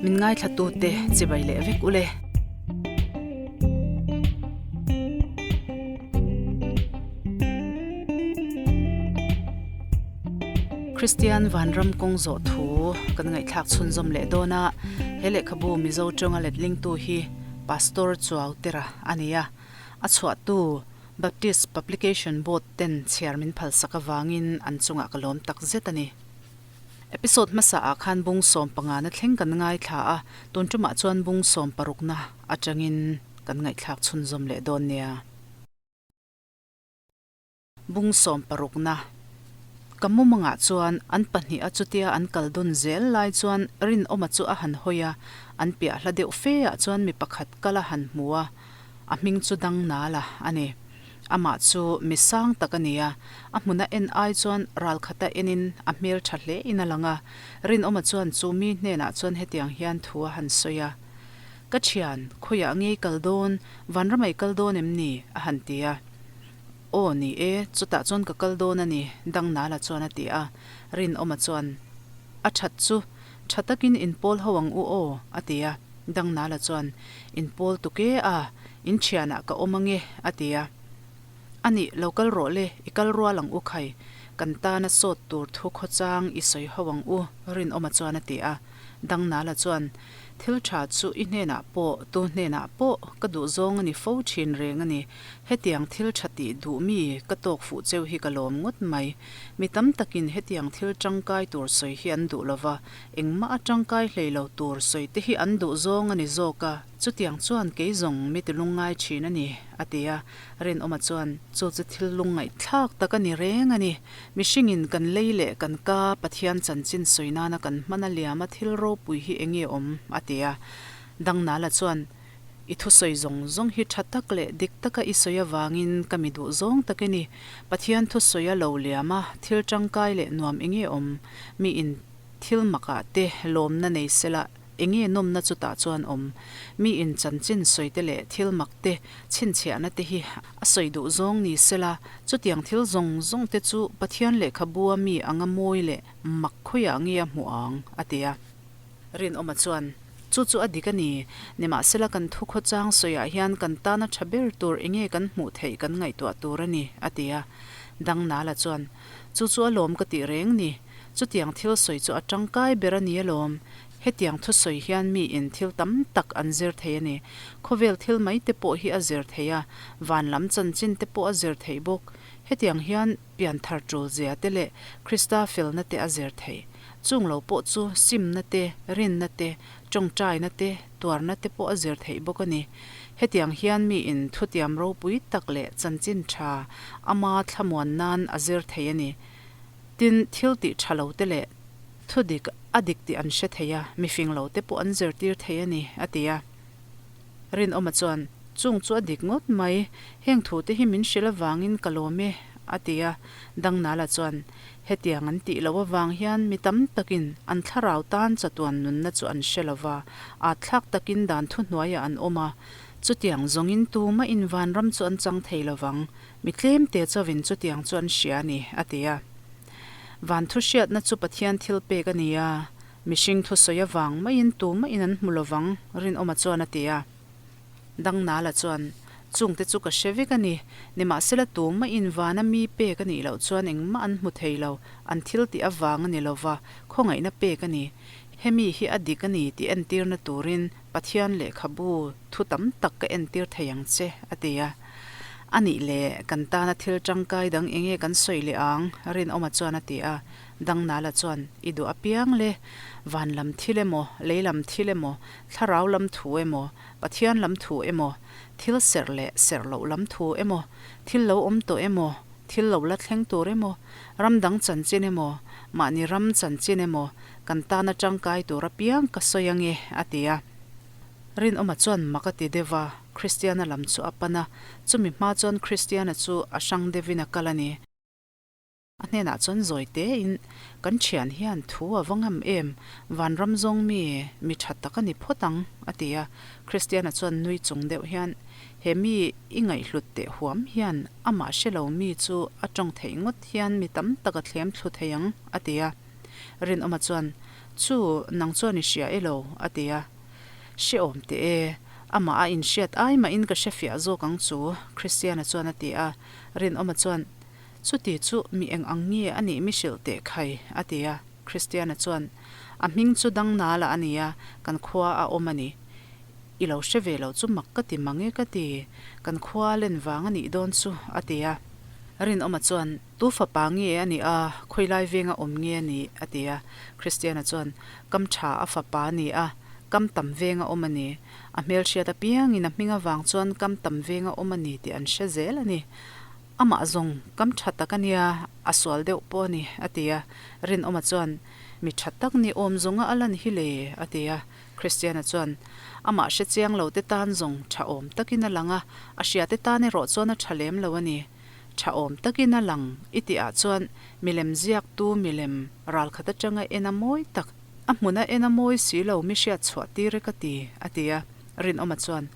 Min ngaithlatute chibai leh vek ule. Kristian Vanram kawng zawh thu kan ngaihthlak chhunzawm leh dawn a, he lehkhabu Mizo tawnga letlingtu hi Pastor Chuau Tera a ni a, a chhuahtu Baptist Publication Board ten chhiar min phalsak avangin an chungah ka lawm tak zet a ni. Episode hmasa ah khan bung 15 na thleng kan ngaithla a, tun tumah chuan bung 16 na atangin kan ngaihthlak chhunzawm leh dawn nia. Bung 16 na. Ka mumangah chuan an pahniha chutia an kal dun zel lai chuan Rinawma chu a han hawi a, an piah hla deuh fe ah chuan mi pakhat kal a han hmu a, a hming chu Dangnala a ni. Amah chu mi sang tak a ni a, a hmuna en ai chuan ral khata enin a hmel tha hle in a lang a. Rinawma chuan chu mi hnenah chuan hetiang hian thu a han sawi a, Ka thian, khawiah ngei kal dawn, Vanramai kal dawn em ni? a han ti a. Aw ni e, chutah chuan ka kal dawn a ni, Dangnala chuan a ti a. Rinawma chuan, A that chu, tha takin inpawl ho ang u aw, a ti a. Dangnala chuan, Inpawl tuk e a, in thianah ka awm ange, a ti a. A nih, lo kal rawh le, i kal rual ang u khai, kan tana sawt tur thu khawchang i sawi ho ang u, Rinawma chuan a ti a. Dangnala chuan, Thil tha chu i hnenah pawh, tu hnenah pawh ka duh zawng a ni fo thin reng a ni. Hetiang thil tha tih duh mi ka tawk fuh cheu hi ka lawm ngawt mai. Mi tam takin hetiang thil tangkai tur sawi hi an duh lova, Engmah a tangkai hlei lo tur sawi te hi an duh zawng a ni zawk a, chutiang chuan kei zawng mi ti lungngai thin a ni, a ti a. Rinawma chuan, Chu chu thil lungngaihthlak tak a ni reng a ni. Mihringin kan lei leh kan ka Pathian chanchin sawi nana kan hman a liam a thil ropui hi enge awm? a ti a. Dangnala chuan, I thusawi zawng zawng hi tha tak leh dik taka i sawi avangin ka mi duh zawng tak i ni. Pathian thusawi a lo liam a, thil tangkai leh nuam enge awm? Mi in Thil makah te lawmna nei sela enge nawmna chutah chuan awm? Mi in chanchin sawi te leh thil mak te chhinchhiahna te hi a sawi duh zawng ni sela, chutiang thil zawng zawng te chu Pathian lehkhabua mi anga mawi leh mak khawiah nge a hmuh ang? a ti a. Rinawma chuan, Chu chu a dik a ni. Nimahsela kan thu khawchang sawiah hian kan tana tha ber tur enge kan hmuh theih kan ngaihtuah tur a ni, a ti a. Dangnala chuan, Chu chu a lawm ka tih reng ni. Chutiang thil sawi chu a tangkai ber a ni alawm. Hetiang thusawi hian miin thil tam tak an zir thei a ni. Khawvel thil mai te pawh hi a zir thei a, van lam chanchin te pawh a zir thei bawk. Hetiang hian pianthar tul zia te leh Krista felna te a zir thei. Chung lo pawh chu simna te, rinna te, tawngtaina te, tuarna te pawh a zir theih bawk a ni. Hetiang hian miin thutiam ropui tak leh chanchin tha ama thlamuan nan a zir thei a ni. Tin, thil tih tha lo te leh thu dik a dik tih an hre thei a, mifing lo te pawh an zirtir thei a ni, a ti a. Rinawma chuan, Chung chu a dik ngawt mai, heng thu te hi min hrilh avangin ka lawm e, a ti a. Dangnala chuan, Hetiang an tih loh avang hian mi tam takin an thlarau tan chatuan nunna chu an hre lo va, âtthlak takin dan thuhnuaiah an awm a, chutiang zawngin tumah in vanram chu an chang thei lo vang, Mi tlemte chauhin chutiang chu an hria a ni, a ti a. Van thu hriatna chu Pathian thil pek a ni a, mihring thusawi avang maiin tumahin an hmu lovang, Rinawma chuan a ti a. Dangnala chuan, Chungte chu ka hre vek a ni, nimahsela tumahin vana mi pek a nih loh chuan engmah an hmu thei lo, an thil tih avang a ni lova, khawngaihna pek a ni. Hemi hi a dik a ni tih entirna turin Pathian lehkhabu thu tam tak ka entir thei ang che, a ti a. A nih leh, kan tana thil tangkai dang enge kan sawi leh ang? Rinawma chuan a ti a. Dangnala chuan, I duh apiang le, van lam thil emaw, lei lam thil emaw, thlarau lam thu emaw, Pathian lam thu emaw, thil serh leh serh loh lam thu emaw, thil lo awm tawh emaw, thil lo la thleng tur emaw, ram dang chanchin emaw, mahni ram chanchin emaw, kan tana tangkai tur apiang ka sawi ange, a ti a. Rinawma chuan mak a ti deuh a, Kristiana lam chu a pan a, chumi hma chuan Kristiana chu a hrang deuhin a kal a ni. A hnenah chuan zawi tein, Kan thian hian thu a va ngam em? Vanram zawng mi, mi tha tak a ni phawt ang, a ti a. Kristiana chuan nui chung deuh hian, He mi i ngaihhlut teh huam hian amah hre lo mi chu a tawng theih ngawt hian mi tam tak a thlem thlu thei ang, a ti a. Rinawma chuan, Chu, nang chuan i hria elo? a ti a. Hrehawm teh e, amah a inhriat ai mahin ka hrefiah zawk ang chu, Christiana chuan a ti a. Rinawma chuan, Chuti chu mi eng ang nge a nih mi hrilh teh khai, a ti a. Christiana chuan, A hming chu Dangnala a ni a, kan khua a awm a ni. I lo hre ve lo chu mak ka ti mang e ka ti, kan khua a len vang a nih dawn chu, a ti a. Rinawma chuan, Tu fapa nge a nih a, khawilai venga awm nge a nih? a ti a. Christiana chuan, Kam tha a fapa a ni a, kam tam venga awm a ni. A hmelhriat apiangin a hming avang chuan kam tam venga awm a ni tih an hre zel a ni. Amah zawng kam tha tak a nia, a sual deuh pawh a ni, a ti a. Rinawma chuan, Mi tha tak ni awm zawnga a lan hi le, a ti a. Christiana chuan, Amah hre chiang lo te tan zawng tha awm takin a lang a, a hria te tan erawh chuan a tha lem lo a ni. Tha awm takin a lang i tih ah chuan milem ziaktu milem ralkhat atanga en a mawi tak, a hmuna en a mawi si lo mi hriat chhuah tir e ka ti, a ti a. Rinawma chuan,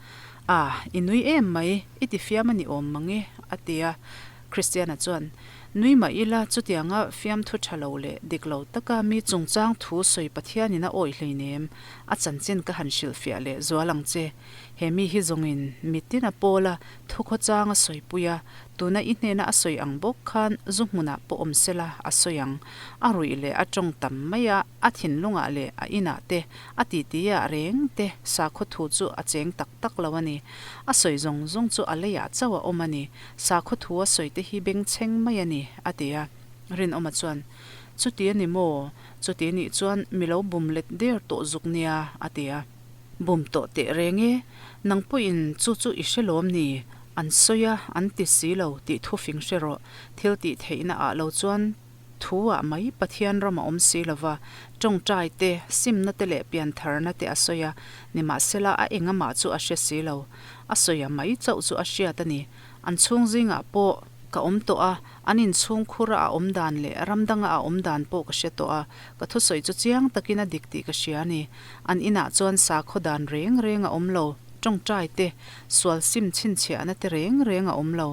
A, i nui em mai, i ti fiam a ni awm mang e, a ti a. Christiana chuan, Nui mah ila chutianga fiamthu tha lo leh dik lo taka mi chungchang thu sawi Pathianin a awih hleinem, a chanchin ka han hrilhfiah leh zual ang che. He mi hi zawngin mitin a pawl a, thukhawchang a sawipui a, tuna i hnena a sawi ang bawk khan zu hmunah pawh awm sela a sawi ang. A ruih leh a tawng tam mai a, a thinlungah leh a inah te, a titi-ah reng te sakhaw thu chu a cheng tak tak lo a ni. A sawi zawng zawng chu a leiah chauh a awm a ni. Sakhaw thu a sawi te hi bengchheng mai a ni, a ti a. Rinawma chuan, Chuti a ni maw? Chuti nih chuan mi lo bum let der tawh zuk nia, a ti a. Bum tawh teh reng e, nang pawhin chu chu i hre lawm ni? An sawi a, an ti si lo tih thu fing hre rawh. Thil tih theihna ah lo chuan thu ah mai Pathian ram a awm si lo va, tawngtai te, simna te leh piantharna te a sawi a, nimahsela a engamah chu a hre si lo. A sawi a mai chauh chu a hriat a ni. An chhung zingah pawh ka awm tawh a, an inchhung khura a awm dan leh ram danga a awm dan pawh ka hre tawh a, ka thusawi chu chiang takin a dik tih ka hria a ni. An inah chuan sakhaw dan reng reng a awm lo, tawngtai te, sual sim chhinchhiahna te reng reng a awm lo.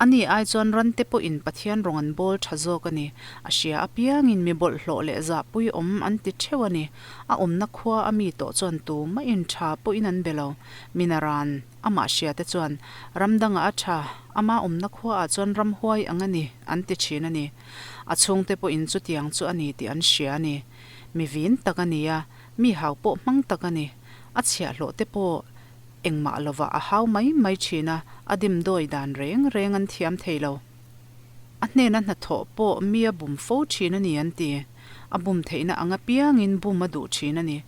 Ani ai chuan rante pawhin Pathian rawng an bawl tha zawk a ni. A hria apiangin mi bawlhhlawh leh zahpui awm an ti theuh a ni. A awmna khua a mi tawh chuan tumahin tha pawhin an be lo. Minaran. Amah hriate chuan, Ram dangah a tha, ama awmna khuaah chuan ramhuai ang a ni, an ti thin a ni. A chhungte pawhin chutiang chu a ni tih an hria a ni. Mi vin tak a ni a, mi hau pawh hmang tak a ni. A chhiahhlawh te pawh engmah lovah a hau mai mai thin a, a dimdawi dan reng reng an thiam thei lo. A hnena hnathawh pawh mi a bum fo thin a ni an ti. A bum theihna ang apiangin bum a duh thin a ni.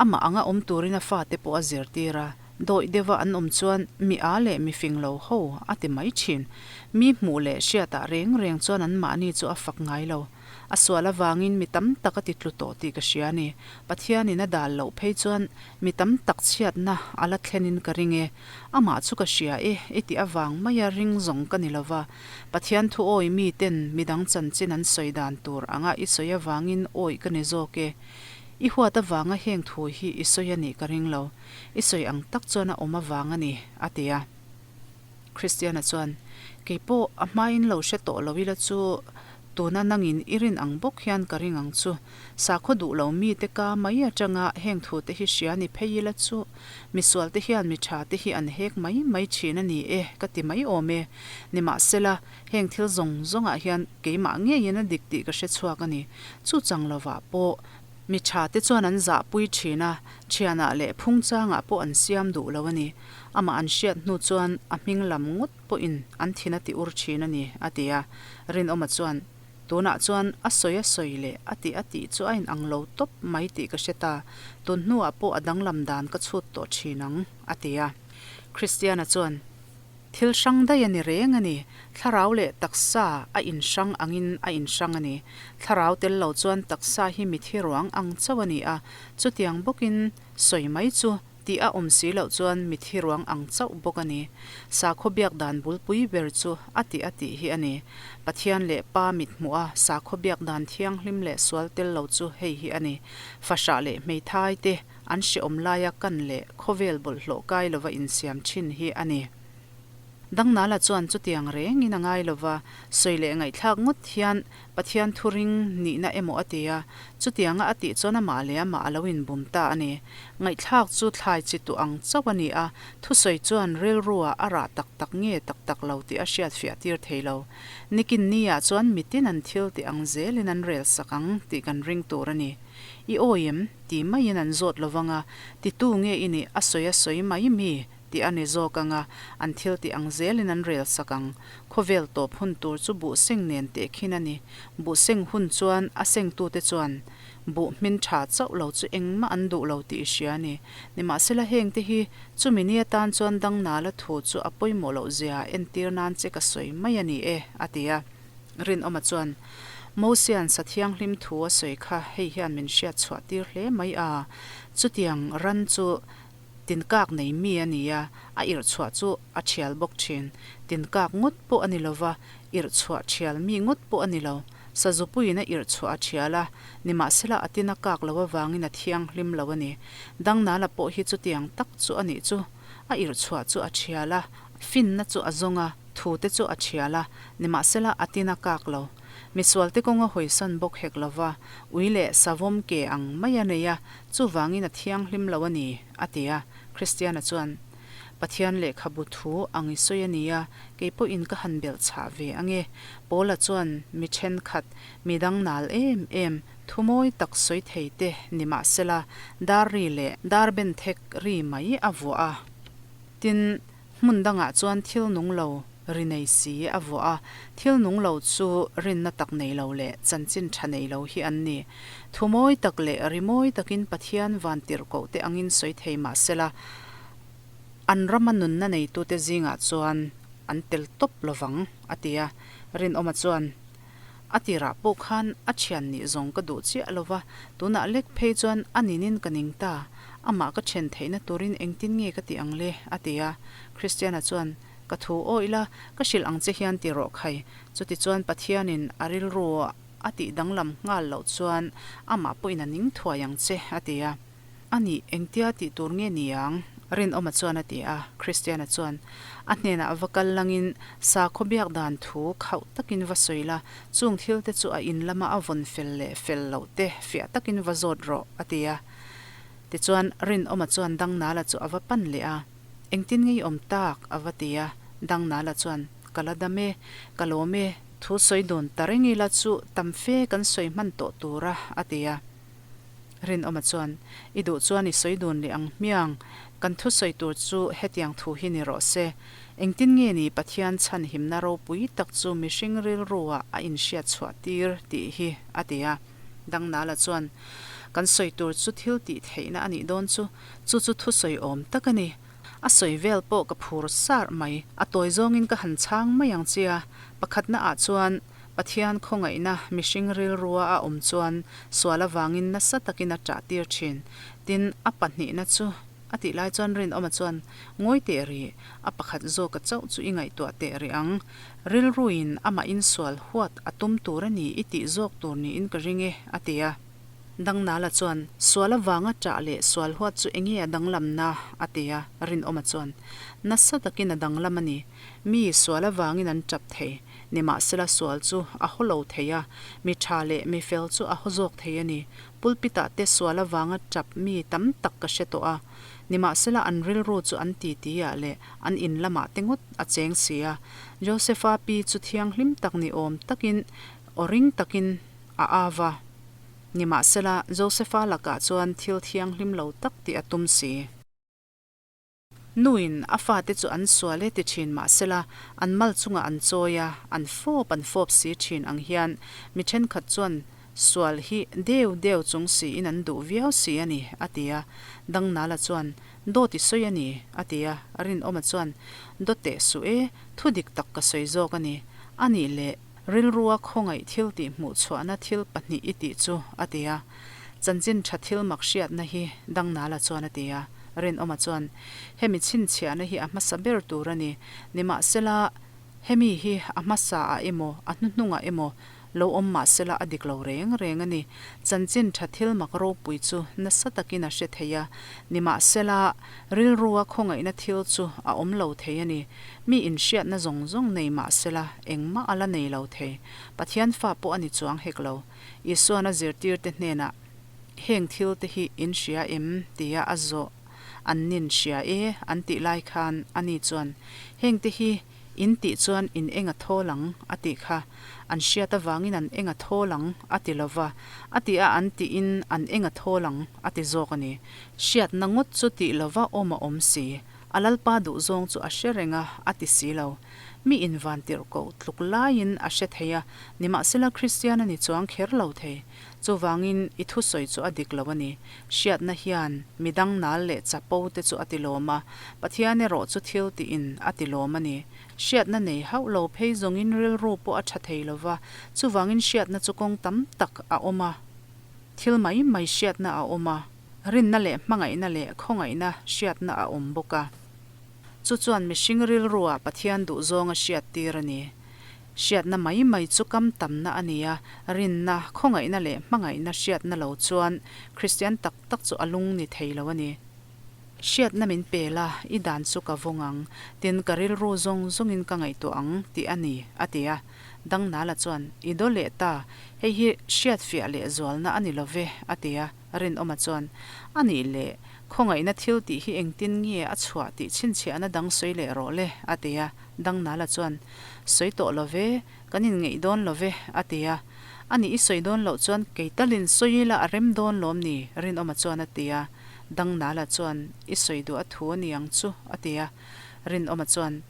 Amah anga awm turin a fate pawh a zirtir a. Dawih deuha an awm chuan mi â leh mi fing lo ho a ti mai thin. Mi hmuh leh hriatah reng reng chuan anmahni chu a fak ngai lo. A sual avangin mi tam tak a ti tlu tawh tih ka hria a ni. Pathianin a dal loh phei chuan mi tam tak chhiatna a la thlenin ka ring e. Amah chu ka hria e i tih avang maia ring zawng ka ni lo va. Pathian thu awi miten midang chanchin an sawi dan tur anga i sawi avangin awi ka ni zawk e. I huat avanga heng thu hi i sawi a nih ka ring lo. I sawi ang tak chuan a awm avang a ni, a ti a. Christiana chuan, Kei pawh a hmain lo hre tawh lo ila chu tuna nangin i rin ang bawk hian ka ring ang chu. Sakhaw duh lo mite ka mai atanga heng thute hi hria ni phei ila chu misualte hian mi tha te hi an hek mai mai thin a ni e, ka ti mai awm e. Nimahsela, heng thil zawng zawngah hian keimah ngeiin a dik tih ka hre chhuak a ni. Chu chang lovah pawh Mi tha te chuan an zahpui thin a, thianah leh phungchangah pawh an siam duh lo a ni. Amah an hriat hnu chuan a hming lam ngawt pawhin an thin a ti ur thin a ni, a ti a. Rinawma chuan, Tunah chuan a sawi a sawi leh a tih a tih chu a inang lo tawp mai tih ka hre ta. Tun hnuah pawh a danglam dan ka chhut tawh thin ang, a ti a. Christiana chuan. Thil hrang daih a ni reng a ni. Thlarau leh taksa a inhrang angin a inhrang a ni. Thlarau tel lo chuan taksa hi mithi ruang ang chauh a ni a, chutiang bawkin sawi mai chu tih a awm si loh chuan mithi ruang ang chauh bawk a ni. Sakhaw biak dan bulpui ber chu a tih a tih hi a ni. Pathian leh Pa mithmuh a sakhaw biak dan thianghlim leh sual tel lo chu hei hi a ni. Fahrah leh hmeithai te An hrehawm laia kan leh khawvel bawlhhlawh kai lova insiam thin hi a ni. Dangnala chuan chutiang rengin a ngai lo va, sawi leh ngaihthlak ngawt hian Pathian thu ring nihna emaw a ti a, chutianga a tih chuan amah leh amah a lo inbum ta a ni. Ngaihthlak chu thlai chi tuh ang chauh a ni a, thusawi chuan rilruah a rah tak tak nge tak tak lo tih a hriatfiah tir thei lo. Nikin niah chuan mitin an thil tih ang zelin an rel sak ang tih kan ring tur a ni. I awi em? Ti maiin an zawt lo vang a, titu nge i nih a sawi a sawi mai mi? Tih a ni zawk ang a, an thil tih ang zelin an rel sak ang. Khawvel tawp hun tur chu buh seng nen tehkhin a ni. Buh seng hun chuan a sengtute chuan buh hmin tha chauh lo chu engmah an duh lo tih i hria a ni. Nimahsela hengte hi chumi ni atan chuan Dangnala thu chu a pawimawh loh zia entir nan che ka sawi mai a ni e, a ti a. Rinawma chuan, Mosia'n sa thianghlim thu a sawi kha hei hian min hriat chhuah tir hle mai a, chutiang ran chu Tinkak nei mi a ni a, a irhchhuah chu a thial bawk thin. Tinkak ngawt pawh a ni lo va, irhchhuah thial mi ngawt pawh a ni lo. Sazupuiin a irhchhuah a thial a, nimahsela a tin a kak lo avangin a thianghlim lo a ni. Dangnala pawh hi chutiang tak chu a nih chu. A irhchhuah chu a thial a, finna chu a zawng a, thute chu a thial a, nimahsela a tin a kak lo. Misualte kawnga hawisan bawk hek lo va, ui leh savawm ke ang mai a nei a, chuvangin a thianghlim lo a ni, a ti a. Kristiana chuan, Pathian lehkhabu thu ang i sawi a ni a, kei pawhin ka han belh chhah ve ang e. Paula chuan mi thenkhat, mi dang nal em em, thu mawi tak sawi thei te ni mah sela, dar ri leh dar benthek ri mai a vuah a. Tin, Hmun dangah chuan thil nung lo ri nei si a vuah a, thil nung lo chu rinna tak nei lo leh chanchin tha nei lo hi an ni. Thu mawi tak leh ri mawi takin Pathian van tirhkoh te angin sawi thei mah sela, an rama nunna neitute zingah chuan an tel tawp lovang, a ti a. Rinawma chuan, A tirah pawh khan a thian nih zawng ka duh chiah lo va, tunah lek phei chuan a ninin ka ning ta, amah ka then theihna turin engtin nge ka tih ang le? a ti a. Kristiana chuan, Ka thu awih la, ka hrilh ang che hian ti rawh khai. Chutichuan Pathianin a rilru a tih danglam nghal loh chuan amah pawhin a ning thuai ang che, a ti a. A nih, engtia tih tur nge ni ang? Rinawma chuan a ti a. Kristiana chuan, A hnenah va kal langin sakhaw biak dan thu khauh takin va sawi la, chung thilte chu a in lama a vawn fel leh fel loh te fiah takin va zawt rawh, a ti a. Tichuan, Rinawma chuan Dangnala chu a va pan leh a. Engtin nge i awm tak? a va ti a. Dangnala chuan, Ka la dam e, ka lawm e, thu sawi dun ta reng ila chu tam fe kan sawi hman tawh tur a, a ti a. Rinawma chuan, I duh chuan i sawi dun leh ang hmiang, kan thusawi tur chu hetiang thu hi ni rawh se. Engtin nge ni Pathian chhanhimna ropui tak chu mihring rilruah a inhriat chhuah tir tih hi? a ti a. Dangnala chuan, Kan sawi tur chu thil tih theihna a nih dawn chu, chu chu thusawi awm tak a ni. A sawi vel pawh ka phur sar mai. A tawi zawngin ka han chhang mai ang che a, pakhatna ah chuan Pathian khawngaihna mihring rilrua a awm chuan sual avangin nasa takin a ṭah tir ṭhin. Tin, a pahnihna chu a tih lai chuan Rinawma chuan, Ngawi teh rih, a pakhat zawka chauh chu i ngaihtuah teh rih ang. Rilruin amahin sual huat a tum tur a ni i tih zawk tur niin ka ring e, a ti a. Dangnala chuan, Sual avanga ṭah leh sual huat chu enge a danglamna? a ti a. Rinawma chuan, Nasa takin a danglam a ni. Mi sual avangin an ṭap thei. Nimahsela sual chu a haw lo thei a, mi ṭha leh mi fel chu a haw zawk thei a ni. Pulpit-ah te sual avanga ṭap mi tam tak ka hre tawh a. Nimahsela an rilru chu an titi-ah leh an in lamah te ngawt a cheng si a. Joseph-a pi chu thianghlim tak ni awm takin aw ring takin a av a. Nimahsela Joseph-a lakah chuan thil thianghlim lo tak tih a tum si. Nuin a fate chu an sual e ti thin mahsela, an mal chungah an chawi a, an fawp an fawp si thin ang hian mi thenkhat chuan sual hi deu deu chung siin an duh viau si a ni, a ti a. Dangnala chuan, Dawt i sawi a ni, a ti a. Rinawma chuan, Dawt teh suh e, thu dik tak ka sawi zawk a ni. A nih leh, Rilrua khawngaih thil tih hmuh chhuahna thil pahnih i tih chu, a ti a. Chanchin tha thil mak hriatna hi Dangnala chuan a ti a. Rinawma chuan, Hemi chhinchhiahna hi a hmasa ber tur a ni. Nimahsela, hemi hi a hmasa ah emaw, a hnuhnungah emaw Lo awm mah sela a dik lo reng reng a ni. Chanchin tha thil mak ropui chu nasa takin a hre thei a, nimahsela rilrua khawngaihna thil chu a awm lo thei a ni. Mi inhriatna zawng zawng nei mah sela engmah a la nei lo thei. Pathian fa pawh a ni chuang hek lo. Isuan a zirtirte hnenah, Heng thilte hi in hria em? tia a zawh an nin hria e an tih lai khan ani chuan, Hengte hi in tih chuan in eng a thawl ang a tih kha. An hriat avangin an eng a thawl ang a ti lo va, a tih a an tihin an eng a thawl ang a ti zawk a ni. Hriatna ngawt chu tih lova awm a awm si. A Lalpa duhzawng chu a hre reng a, a ti si lo. Mi invantirhkoh tluk laiin a hre thei a, nimahsela Kristian a ni chuang kher lo thei. Chuvangin i thusawi chu a dik lo a ni. Hriatna hian mi dangnal leh chapo te chu a ti lawm a, Pathian erawh chu thil tiin a ti lawm a ni. Hriatna nei hauh lo phei zawngin rilru pawh a tha thei lo va, chuvangin hriatna chu kawng tam tak a awm a, thil mai mai hriatna a awm a, rinna leh hmangaihna leh khawngaihna hriatna a awm bawk a. Chu chuan mihring rilruah Pathian duhzawng a hriattir a ni. Hriatna mai mai chu kam tamna a ni a, rinna, khawngaihna leh hmangaihna hriatna lo chuan Kristian tak tak chu a lung ni thei lo a ni. Hriatna min pe la, i dan chu ka vawng ang, tin ka rilru zawng zawngin ka ngaihtuah ang tih a ni, a ti a. Dangnala chuan, I daw leh ta, hei hi hriatfiah leh zualna a ni lo ve, a ti a. Rinawma chuan, A nih leh, khawngaihna thil tih hi engtin nge a chhuah tih chhinchhiahna dang sawi leh rawh le, a ti a. Dangnala chuan, Sawi tawh lo ve, kan inngeih dawn lo ve, a ti a. A nih i sawi dawn loh chuan kei talin sawi ila a rem dawn lawm ni? Rinawma chuan a ti a. Dangnala chuan, I sawi duh a thu a ni ang chu, a ti a. Rinawma chuan,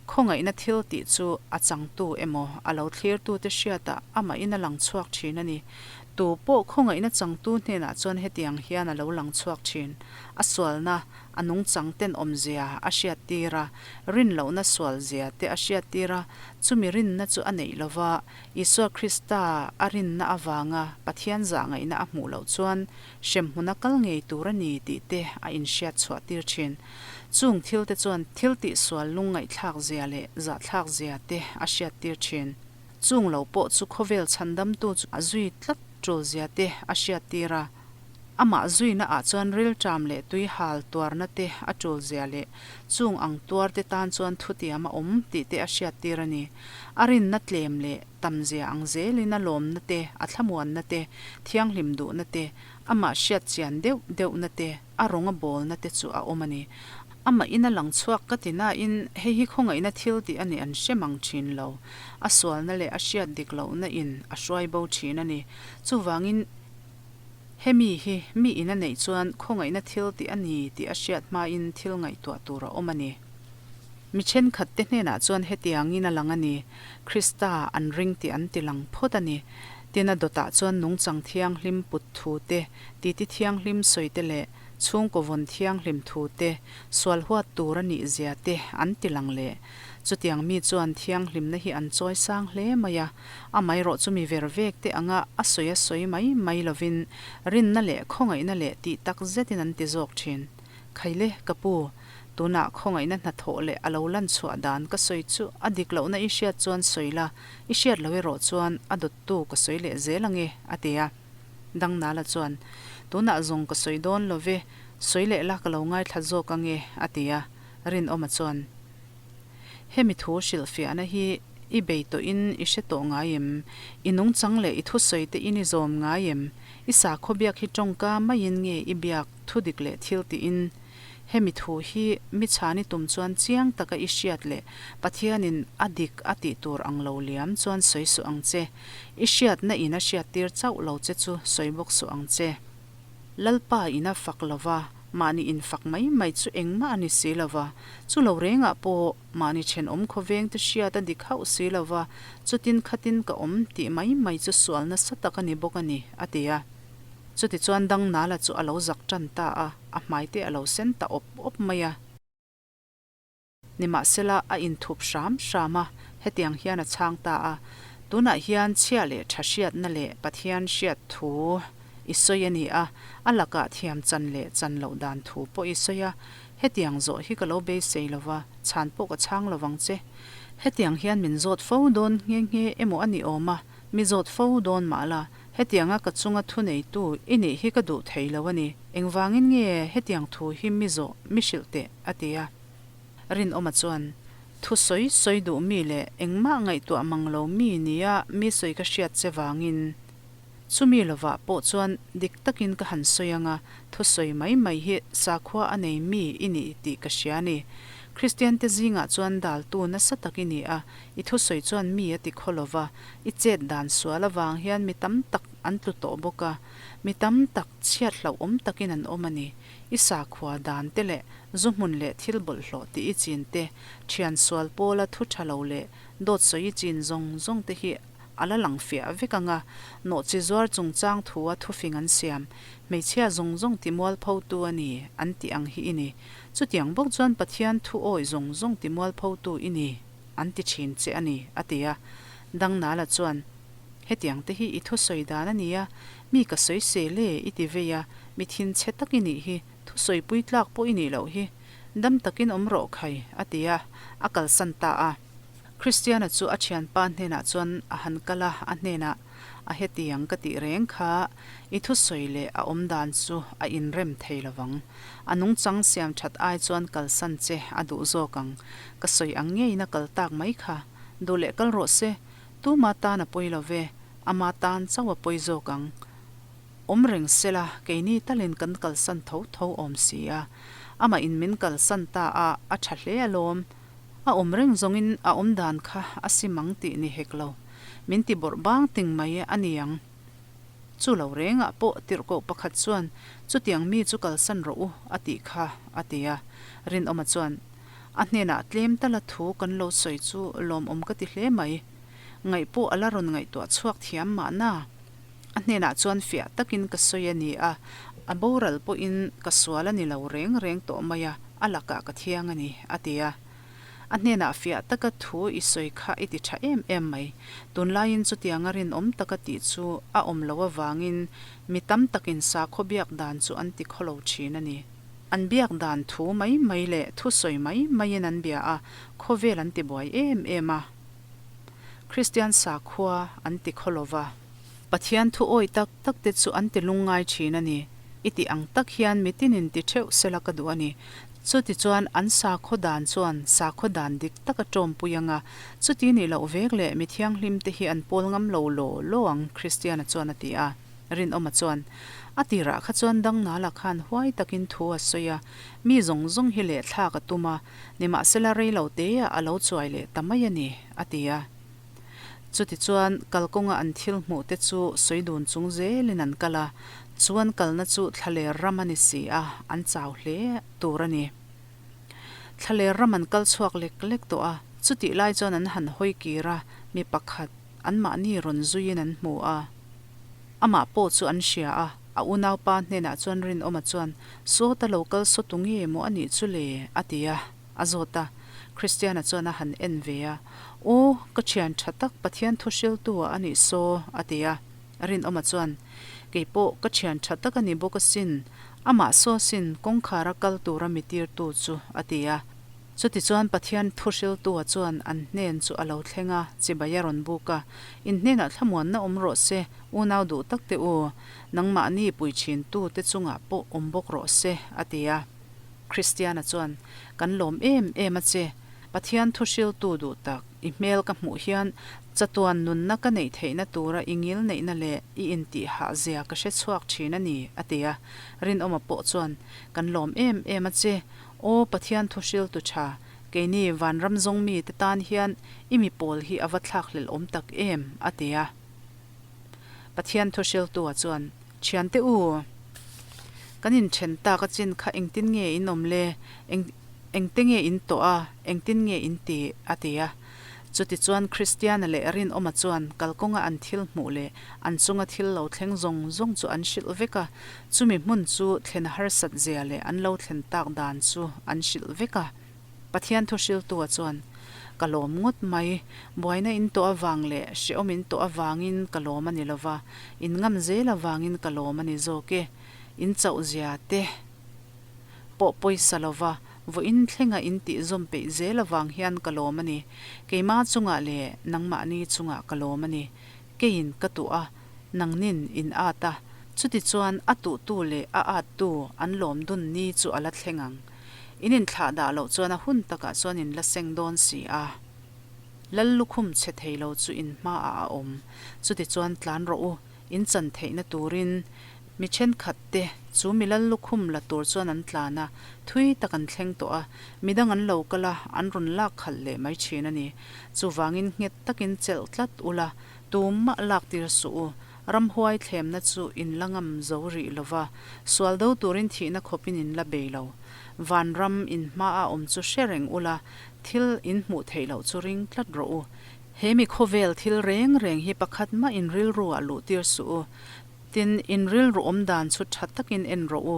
Khawngaihna thil tih chu a changtu emaw a lo thlirtute hriatah amahin a lang chhuak thin a ni. Tu pawh khawngaihna changtu hnenah chuan hetiang hian a lo lang chhuak thin. A sualna, a nungchang tenawmzia a hriattir a, rinlohna sualzia te a hriattir a, chumi rinna chu a neih lova, Isua Krista a rinna avanga Pathian zahngaihna a hmuh loh chuan hremhmuna kal ngei tur a ni tih te a inhriat chhuahtir thin. Chung thil te chuan thil tihsual lungngaihthlak zia leh zahthlak zia te a hriattir thin. Chung lo pawh chu khawvel chhandamtu chu a zui tlat tul zia te a hriattir a. Amah zuina ah chuan rilṭam leh tuihal tuarna te a tul zia leh chung ang tuar te tan chuan thutiam a awm tih te a hriattir a ni. A rinna tlem leh tam zia ang zelin a lawmna te, a thlamuanna te, thianghlim duhna te, amah hriat chian deuh deuhna te, a rawng a bawlna te chu a awm a ni. Amah in a lang chhuak ka ti nain hei hi khawngaihna thil tih a nih an hre mang thin lo. A sualna leh a hriat dik lohna in a hruai bo thin a ni. Chuvangin hemi hi mi in a neih chuan khawngaihna thil tih a ni tih a hriat hmain thil ngaihtuah tur a awm a ni. Mi thenkhat te hnenah chuan hetiangin a lang a ni, Krista an ring tih an ti lang phawt a ni. Tin a dawtah chuan nungchang thianghlim put thu te, titi thianghlim sawi te leh chhungkaw vawn thianghlim thu te, sual huat tur a nih zia te an ti lang leh. Chutiang mi chuan thianghlimna hi an chawi sang hle mai a, amaherawh chu mi ver vek te anga a sawi a sawi mai mai lovin rinna leh khawngaihna leh tih tak zetin an ti zawk thin. Khaile, ka pu, tunah khawngaihna hnathawh leh a lo lan chhuah dan ka sawi chu a dik lohna i hriat chuan sawi la, i hriat loh erawh chuan a dawttu ka sawi leh zel ange, a ti a. Dangnala chuan, Tunah zawng ka sawi dawn lo ve, sawi leh la ka lo ngaithla zawk ange, a ti a. Rinawma chuan, Hemi thu hrilhfiahna hi i bei tawhin i hre tawh ngai em? I nungchang leh i thusawi te in i zawm ngai em? I sakhaw biak hi tawngka maiin nge i biak? Thu dik leh thil tiin hemi thu hi mi chhan i tum chuan chiang taka i hriat leh Pathianin a dik a tih tur ang lo liam chuan sawi suh ang che. I hriatna in a hriattir chauh lo che chu sawi bawk suh ang che. Lalpa in a fak lo va, mahni in fak mai mai chu engmah a ni si lo va, chu lo rengah pawh mahni thenawm khawveng te hriat a dik hauh si lo va, chutin khatin ka awm tih mai mai chu sual nasa tak a ni bawk a ni, a ti a. Chutichuan Dangnala chu a lo zak tan ta a, a hmaite a lo sen ta awp awp mai a. Nimahsela a inthup hram hram a, hetiang hian a chhang ta a, Tunah hian chhia leh tha hriatna leh Pathian hriat thu i sawi a ni a, a lakah thiam chan leh chan loh dan thu pawh i sawi a, hetiang zawh hi ka lo beisei lo va, chhan pawh ka chhang lo vang che. Hetiang hian min zawt fo dawn nghe nghe emaw a ni awm a. Mi zawt fo dawn mah la, hetianga ka chunga thuneitu i nih hi ka duh thei lo a ni. Engvangin nge hetiang thu hi mi zawh mi hrilh teh? a ti a. Rinawma chuan, Thu sawi sawi duh mi leh engmah ngaihtuah mang lo mi nia mi sawi ka hriat che vangin, Chumi lovah pawh chuan dik takin ka han sawi ang a, thusawi mai mai hi sakhua a nei mi i ni tih ka hria a ni. Kristiante zingah chuan daltu nasa tak i ni a, i thusawi chuan mi a ti khaw lova, i chet dan sual avang hian mi tam tak an tlu tawh bawk a, mi tam tak chhiat hlauhawm takin an awm a ni. I sakhua dan te leh zu hmun leh thil bawlhhlawh tih i chin te, thian sual pawla thu tha lo leh dawt sawi i chin zawng zawng te hi A la lang fiah vek ang a, nawhchi zuar chungchang thua thufing an siam, hmeichhia zawng zawng timualphotu a ni, an tih ang hi i ni. Chutiang bawk chuan Pathian thu awi zawng zawng timualphotu i ni, an ti thin che a ni, a ti a. Dangnala chuan, Hetiang te hi i thusawi dan a nia, mi ka sawi sel e, i ti vei a, mi thinchhe tak i nih hi, thusawipui tlak pawh i nih loh hi. Dam takin awm rawh khai, a ti a, a kalsan ta a. Kristiana chu a thianpa hnenah chuan a han kal a, a hnenah, A hetiang ka tih reng kha i thusawi leh a awm dan chu a inrem thei lo vang. A nungchang siam that ai chuan kalsan che a duh zawk ang. Ka sawi ang ngeiin a kal tak mai kha. Duh leh kal rawh se, tuma tan a pawi lo ve, ama tan chauh a pawi zawk ang. Awm reng sela, keini talin kan kalsan tho tho awm si a. Amah in min kalsan ta a, a tha hle alawm. A awm reng zawngin a awm dan kha a sim ang tih ni hek lo. Min ti bawrh bang ting mai a ni ang. Chu lo rengah pawh tirhkoh pakhat chuan chutiang mi chu kalsan rawh u a tih kha a ti a. Rinawma chuan a hnenah tlem tala thu kan lo sawi chu lawmawm ka ti hle mai. Ngaih pawh a la rawn ngaihtuah chhuak thiam mahna. A hnenah chuan fiah takin ka sawi a ni a, a boral pawhin ka sual a ni lo reng reng tawh mai a, a lakah ka thiang a ni, a ti a. A hnenah fiah taka thu i sawi kha i ti tha em em mai. Tunlaiin chutianga rinawm taka tih chu a awm loh avangin mi tam takin sakhaw biak dan chu an ti khawlo thin a ni. An biak dan thu mai mai leh thu sawi mai maiin an bia a, khawvel an ti buai em em a. Kristian sakhua an ti khaw lo va. Pathian thu awi tak tak te chu an ti lungngai thin a ni. I tih ang tak hian mi tinin ti theuh sela ka duh a ni. Chutichuan an sakhaw dan chuan sakhaw dan dik tak a tawmpui ang a, chuti nih loh vek leh mi thianghlim te hi an pawl ngam lo law law ang, Kristiana chuan a ti a. Rinawma chuan, A tirah kha chuan Dangnala khan huai takin thu a sawi a, mi zawng zawng hi lehthlak a tum a, nimahsela rei lo teah a lo chuai leh ta mai a ni, a ti a. Chutichuan, kalkawnga an thil hmuh te chu sawi dun chung zelin an kal a, chu an kalna chu thlaler ram a ni si a, an chau hle tur a ni. Thlaler ram an kal chhuak lek lek tawh a, chutih lai chuan an han hawi kir a, mi pakhat anmahni rawn zuiin an hmu a. Amah pawh chu an hria a, a unaupa hnenah chuan Rinawma chuan, Sawta lo kal saw tu nge maw a nih chu le? a ti a. A zawt a, Christiana chuan a han en ve a, Aw, ka thian tha tak Pathian thu hriltu ah a nih saw, a ti a. Rinawma chuan, Kei pawh ka thian tha tak a ni bawk asin, amah saw sin kawngkhara kal tura mi tirtu chu, a ti a. Chutichuan Pathian thu hriltu-a chuan an hnen chu a lo thleng a, chibai a rawn buk a, In hnenah thlamuanna awm rawh se, unau duh tak te u, nangmahni pui thintu te chungah pawh awm bawk rawh se, a ti a. Kristiana chuan, Kan lawm em em a che, Pathian thu hriltu duh tak, i hmel ka hmuh hian chatuan nunna ka neih theihna tura i ngil neihna leh i intih hah zia ka hre chhuak thin a ni, a ti a. Rinawma pawh chuan, Kan lawm em em a che, Aw Pathian thu hriltu tha, keini vanram zawng mite tan hian i mi pawl hi a va thlakhlelh awm tak em, a ti a. Pathian thu hriltua chuan, Thiante u, kan inthen tak a chin kha engtin nge in awm le? Eng, engte nge in tawh a, engtin nge in ti? a ti a. Chutichuan Kristiana leh Rinawma chuan kalkawnga an thil hmuh leh an chunga thil lo thleng zawng zawng chu an hrilh vek a, chumi hmun chu thlen harsat zia leh an lo thlen tak dan chu an hrilh vek a. Pathian thu hriltua chuan, Ka lawm ngawt mai, buaina in tawh avang leh hrehawm in tawh avangin ka lawm a ni lova, in ngam zel avangin ka lawm a ni zawk e. In chauh zia te pawh pawisa lova, vawiin thlenga in tih zawm peih zel avang hian ka lawm a ni. Keima chungah leh nangmahni chungah ka lawm a ni. Keiin ka tuh a, nangnin in at a, chutichuan a tuhtu leh a attu an lawm dun ni chu a la thleng ang. In inthlah dah loh chuan a hun takah chuan in la seng dawn si a. Lal lukhum chhe thei lo chu in hmaah a awm. Chutichuan tlan rawh u, in chan theihna turin mi thenkhat te chu mi lal lukhum la tur chuan an tlan a, thui tak an thleng tawh a, midang an lo kal a, an rawn lak khalh leh mai thin a ni. Chuvangin nghet takin chelh tlat ula, tumah lak tir suh u. Ramhuai thlemna chu in la ngam zo rih lo va, sual do turin thihna khawpin in la bei lo. Vanram in hmaah awm chu hre reng ula, thil in hmuh theih loh chu ring tlat rawh u. He mi khawvel thil reng reng hi pakhat mah in rilru ah luh tir suh u. Tin, in rilru awm dan chu tha takin en rawh u.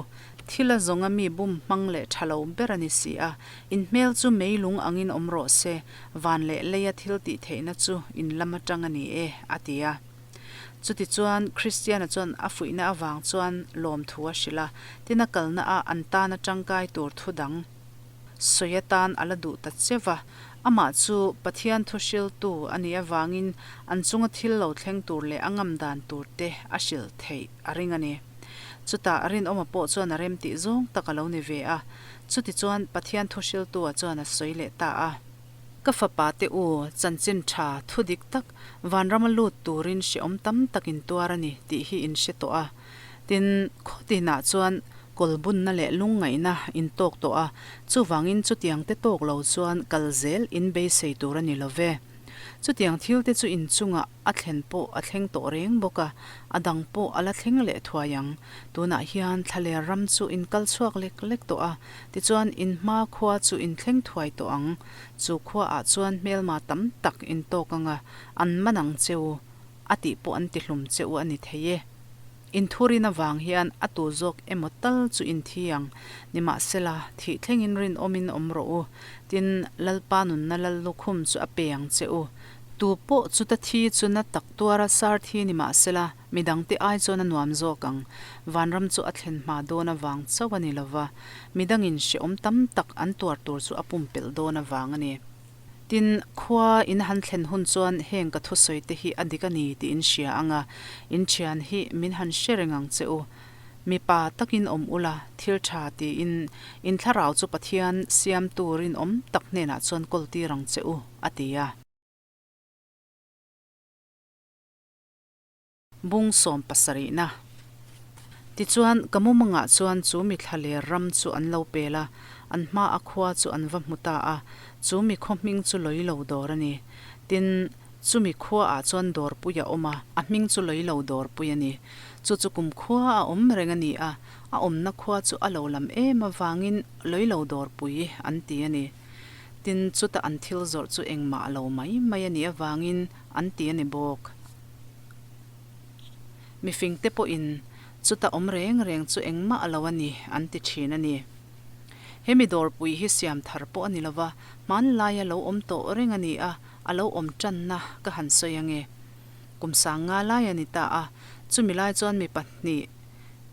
Thil a zawnga mi bum hmang leh tha lo ber a ni si a. In hmel chu meilung angin awm rawh se, van leh leia thil tih theihna chu in lam atang a ni e, a ti a. Chutichuan, Kristiana chuan a fuihna avang chuan lawmthu a hrilh a, tin a kalna ah an tana tangkai tur thu dang sawi atan a la duh ta che va. Amah chu Pathian thu hriltu a nih avangin an chunga thil lo thleng tur leh a ngam dan tur te a hrilh theih a ring a ni. Chutah Rinawma pawh chuan a remtih zawng tak a lo ni ve a. Chutichuan Pathian thu hriltu-a chuan a sawi leh ta a. Ka fapa te u, chanchin tha, thu dik tak, vanrama lut turin hrehawm tam tak in tuar a ni tih hi in hre tawh a. Tin, khaw tinah chuan kawlbunna leh lungngaihna in tawk tawh a, chuvangin chutiang te tawk lo chuan kal zel in beisei tur a ni lo ve. Chutiang thil te chu in chungah a thlen pawh a thleng tawh reng bawk a, a dang pawh a la thleng leh thuai ang. Tunah hian thlaler ram chu in kal chhuak lek lek tawh a, tichuan in hma khua chu in thleng thuai tawh ang. Chu khuaah chuan hmelma tam tak in tawk ang a, an man ang che u. A tih pawh an tihlum che u a ni thei e. Inthurin avang hian a tu zawk emaw tal chu inthi ang. Nimahsela, thih thlengin rinawmin awm rawh u. Tin, Lalpa nunna lal lukhum chu a pe ang che u. Tu pawh chuta thi chu na tak tuara sar thi nimahsela, midangte ai chuan a nuam zawk ang. Vanram chu a thlen hma dawn avang chauh a ni lova, midangin hrehawm tam tak an tuar tur chu a pumpelh dawn avang a ni. Tin, khua in han thlen hun chuan heng ka thusawi te hi a dik a ni tih in hria ang a, in thian hi min han hre reng ang che u. Mipa takin awm ula, thil tha tiin in thlarau chu Pathian siamtu rinawm tak hnenah chuan kawl tir ang che u, a ti a. Bung sawmpasarihna. Tichuan, ka mumangah chuan chu mi thlaler ram chu an lo pel a, an hma a khua chu an va hmu ta a, chu mi khaw hming chu Loilo dawr a ni. Tin, chumi khuaah chuan dawrpui a awm a, a hming chu Loilo dawrpui a ni. Chu chu kum khua a awm reng a ni a, a awmna khua chu a lo lam em avangin Loilo dawrpui an ti a ni. Tin, chuta an thil zawrh chu engmah lo mai mai a nih avangin an ti a ni bawk. Mifingte pawhin chuta awm reng reng chu engmah a lo a ni an ti thin a ni. He mi dawrpui hi siam thar pawh a ni lova, hmanlaia lo awm tawh reng a ni a, a lo awm tanna ka han sawi ange. Kum sang nga lai a ni ta a, chumi lai chuan mi pahnih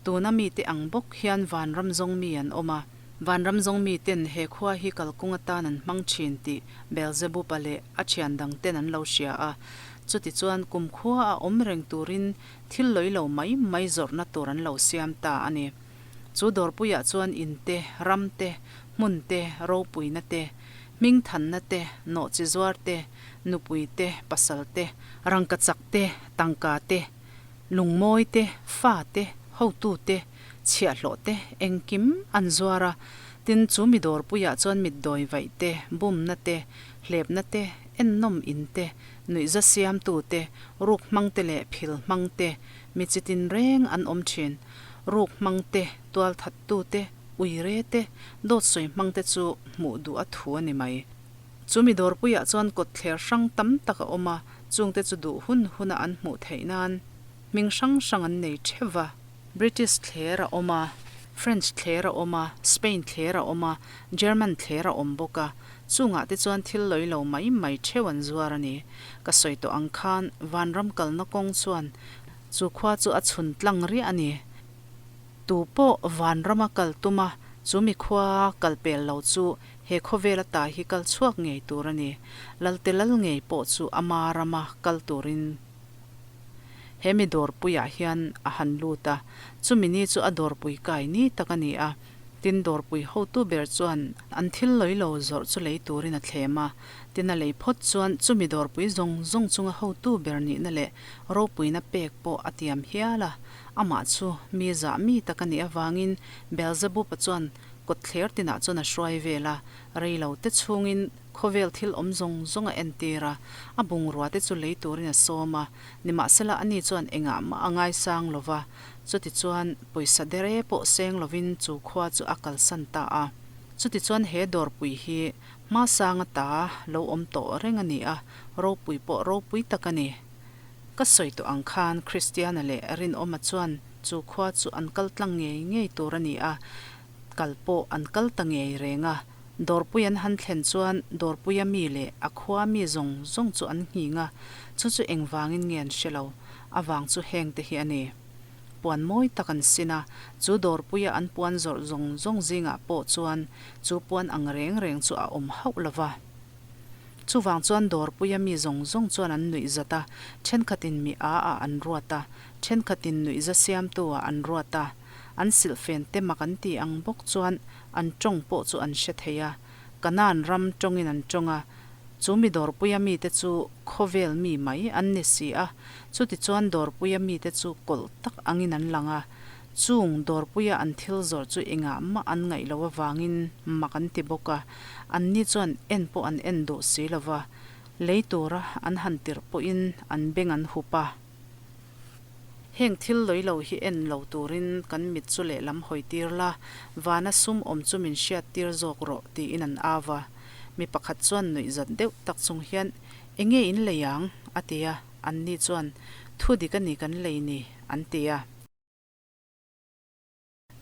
tuna mite ang bawk hian vanram zawng mi an awm a. Vanram zawng miten he khua hi kalkung atan an hmang thin tih Beelzebub-a leh a thian dangten an lo hria a. Chutichuan kumkhua a awm reng turin thil lawi lo mai mai zawrhna tur an lo siam ta a ni. Chu dawrpuiah chuan in te, ram te, hmun te, ropuina te, hmingthanna te, nawhchi zuar te, nupui te, pasal te, rangkachak te, tangka te, lungmawi te, fa te, hotu te, chhiahhlawh te, engkim an zuar a. Tin, chu mi dawrpuiah chuan mitdawi vaih te, bumna te, hlepna te, ennawm in te, nuihza siamtu te, ruk hmang te leh phil hmang te, mi chi tin reng an awm thin. Ruk hmang te, tualthattu te, uire te, dawt sawi hmang te chu hmuh duh a thu a ni mai. Chu mi dawrpuiah chuan kawtthler hrang tam tak a awm a, chungte chu duh hun huna an hmuh theih nan hming hrang hrang an nei theuh va. British thler a awm a, French thler a awm a, Spain thler a awm a, German thler a awm bawk a, chungah te chuan thil lawi lo mai mai theuh an zuar a ni. Ka sawi tawh ang khan vanram kalna kawng chuan chu khua chu a chhun tlang riah a ni. Tu pawh vanrama kal tum a, chu mi khua kal pel lo chu he khawvel ata hi kal chhuak ngei tur a ni. Lalte lal ngei pawh chu ama rama kal turin. He mi dawrpuiah hian a han lut a, chumi ni chu a dawrpui kai ni tak a ni a. Tin, dawrpui hotu ber chuan an thil lawi lo zawrh chu lei turin a thlem a. Tin, a lei phawt chuan chumi dawrpui zawng zawng chunga hotu ber nihna leh ropuina pek pawh a tiam hial a. Amah chu mi zah mi tak a nih avangin Beelzebub-a chuan kawtthler tinah chuan a hruai vel a, rei lo te chhungin khawvel thil awm zawng zawng a entir a, a bungrua te chu lei turin a sawm a, nimahsela ani chuan engah mah a ngaisang lo va, chutichuan pawisa dere pawh seng lovin chu khua chu a kalsan ta a. Chutichuan he dawrpui hi hmasanga ta lo awm tawh reng a ni a, ropui pawh ropui tak a ni. Ka sawi tawh ang khan Kristiana leh Rinawma chuan chu khua chu an kal tlang ngei ngei tur a ni a, kal pawh an kal ta ngei reng a. Dawrpui an han thlen chuan Dawrpuia mi leh a khua mi zawng zawng chu an nghing a, chu chu engvangin nge an hre lo, a vang chu heng te hi a ni. Puan mawi tak an sin a, chu Dawrpuia an puan zawrh zawng zawng zingah pawh chuan chu puan ang reng reng chu a awm hauh lo va. Chuvang chuan Dawrpuia mi zawng zawng chuan an nuih zat a, thenkhatin mi a ah an ruat a, thenkhatin nuihza siamtu ah an ruat a. An silhfen te mak an ti ang bawk chuan an tawng pawh chu an hre thei a. Kanaan ram tawngin an tawng a, chu mi Dawrpuia mite chu khawvel mi mai an ni si a, chutichuan Dawrpuia mite chu kawlh tak angin an lang a. Chung Dawrpuia an thil zawrh chu engah mah an ngaih loh avangin mak an ti bawk a, anni chuan en pawh an en duh si lo va, lei tura an han tirh pawhin an beng an hup a. Heng thil lawi lo hi en lo turin kan mit chu lehlam hawi tir la, vana sum awm chu min hriat tir zawk rawh tiin an au a. Mi pakhat chuan nuihzat deuh tak chung hian, Enge in lei ang? a ti a, anni chuan, Thu dik a ni kan lei ni, an ti a.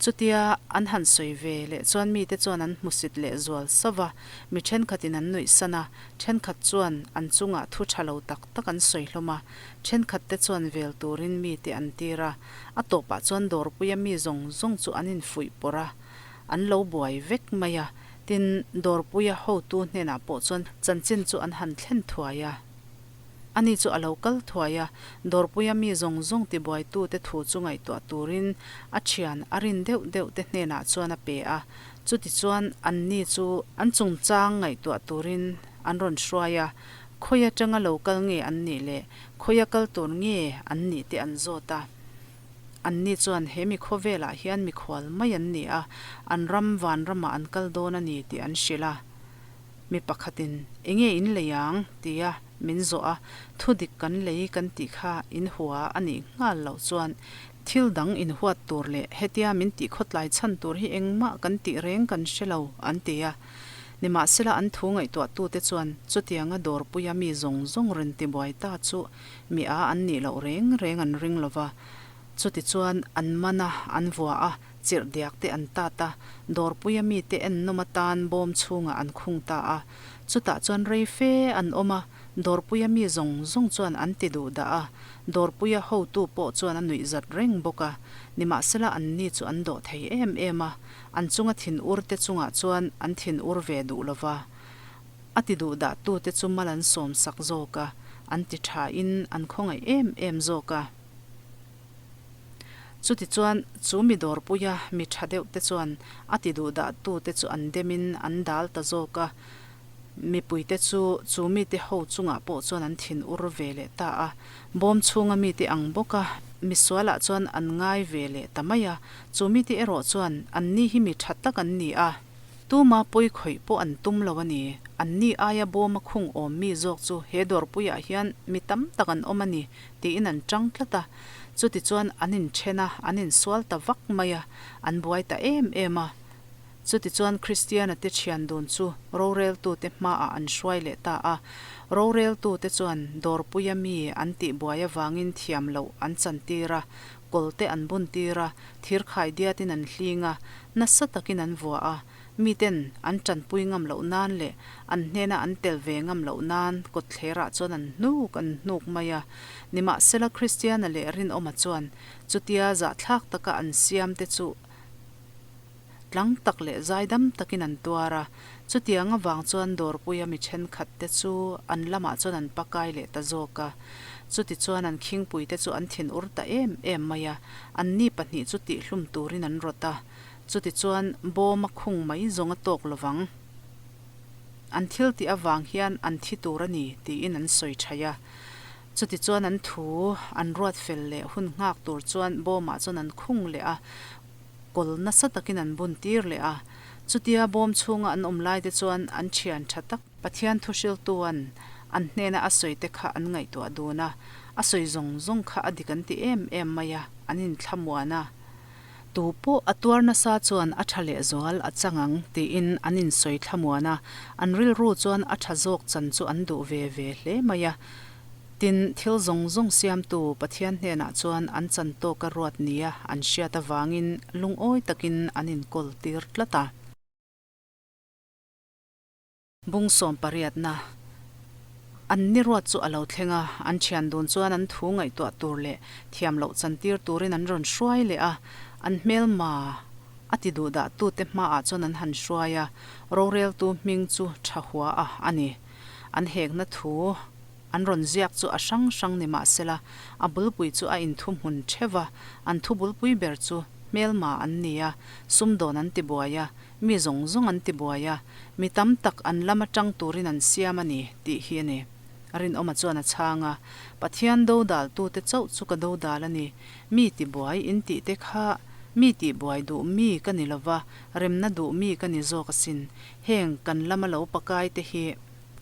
Chutia an han sawi ve leh chuan mite chuan an hmusit leh zual sauh va, mi thenkhatin an nuih san a, thenkhat chuan an chungah thu tha lo tak tak an sawi hlawm a, thenkhat te chuan vel turin mite an tir a, a tawpah chuan dawrpuia mi zawng zawng chu an infuih pawrh a, an lo buai vek mai a, tin, dawrpuia hotu hnenah pawh chuan chanchin chu an han thlen thuai a. Ani chu a lo kal thuai a, Dawrpuia mi zawng zawng tibuaitute thu chu ngaihtuah turin a thian a rin deuh deuh te hnenah chuan a pe a. Chutichuan anni chu an chungchang ngaihtuah turin an rawn hruai a, khawi atanga lo kal nge an nih leh khawia kal tur nge an nih te an zawt a. Anni chuan he mi khawvelah hian mikhual mai an ni a, an ram vanramah an kal dawn a ni tih an hrilh a. Mi pakhatin, Enge in lei ang? tia min zawh a, thu dik kan lei kan tih kha in hua a nih nghal loh chuan thil dang in huat tur leh hetia min tih khawtlai chhan tur hi engmah kan tih reng kan hre lo, an ti a. Nimahsela an thu ngaihtuahtute chuan chutianga dawrpuia mi zawng zawng rawn tibuai ta chu mi a an nih loh reng reng an ring lo va. Chutichuan an man a, an vua a, chirh diak te an tat a, dawrpuia mite ennawm atan bawm chhungah an khung ta a. Chutah chuan rei fe an awm a, dawrpuia mi zawng zawng chuan an ti duh dah a, dawrpuia hotu pawh chuan a nuih zat reng bawk a. Nimahsela anni chu an dawh thei em em a, an chunga thinur te chungah chuan an thinur ve duh lo va. A ti duh dah tute chu mal an sawm sak zawk a, an ti tha in an khawngaih em em zawk a. Chutichuan, chu mi dawrpuia mi tha deuh te chuan a ti duhdah tute chu an demin an dal ta zawk a. Mipuite chu chu mite ho chungah pawh chuan an thin ur ve leh ta a. Bawm chhunga mite ang bawka misualah chuan an ngai ve leh ta mai a. Chu mite erawh chuan anni hi mi tha tak an ni a. Tuma pawi khawih pawh an tum lo a ni. Anni aia bawma khung awm mi zawk chu he dawrpuiah hian mi tam tak an awm a ni tiin an tang tlat a. Chutichuan an inthen a, an insual ta vak mai a, an buai ta em em a. Chutichuan Kristiana te thian dun chu roreltute hmaah an hruai leh ta a. Roreltute chuan dawrpuia mi an tihbuai avangin thiam loh an chantir a, kawlte an buntir a, thirkhai diatin an hling a, nasa takin an vua a, miten an tanpui ngam loh nan leh an hnena an tel ve ngam loh nan kawtthlerah chuan an hnuk an hnuk mai a. Nimahsela Kristiana leh Rinawma chuan chutia zahthlak taka an siamte chu tlang tak leh zaidam takin an tuar a, chutiang avang chuan dawrpuia mi thenkhatte chu an lamah chuan an pakai leh ta zawk a. Chutichuan an khingpuite chu an thinur ta em em mai a, anni pahnih chu tihhlum turin an rawt a. Chutichuan bawma khung mai zawng a tawk lovang. An thil tih avang hian an thi tur a ni tiin an sawi thaih a. Chutichuan an thu an ruat fel leh hun nghak tur chuan bawmah chuan an khung leh a, kawl nasa takin an bun tir leh a. Chutia bawm chhunga an awm lai te chuan an thian tha tak Pathian thuhriltuan an hnena a sawi te kha an ngaihtuah dun a, a sawi zawng zawng kha a dik an ti em em mai a, an inthlamuan a. Tu pawh a tuar nasa chuan a tha lehzual a chang ang tiin an insawi thlamuan a, an rilru chuan a tha zawk chan chu an duh ve ve hle mai a. Tin, thil zawng zawng siamtu Pathian hnenah chuan an chan tawka ruat nia an hriat avangin lungawi takin an inkawl tir tlat a. Bung sawmpariatna An ni ruat chu a lo thleng a, an thian dun chuan an thu ngaihtuah tur leh thiam loh chantir turin an rawn hruai leh a, an hmelma a ti duh dah tute hmaah chuan an han hruai a, roreltu hming chu tha hua a a ni. An hekna thu an rawn ziak chu a hrang hrang ni mah sela, a bulpui chu a inthuhmun theuh a, an thu bulpui ber chu hmelma an ni a, sumdawn an tibuai a, Mi zawng zawng an ti buai a, mi tam tak an lam atang turin an siam a ni, tih hi a ni. Rinawma chuan a chhang a, Pathian dodal tute chauh chu ka dodal a ni. Mi ti buai in tih te kha mi tih buai duh mi ka ni lova, remna duh mi ka ni zawk asin. Heng kan lama lo pakai te hi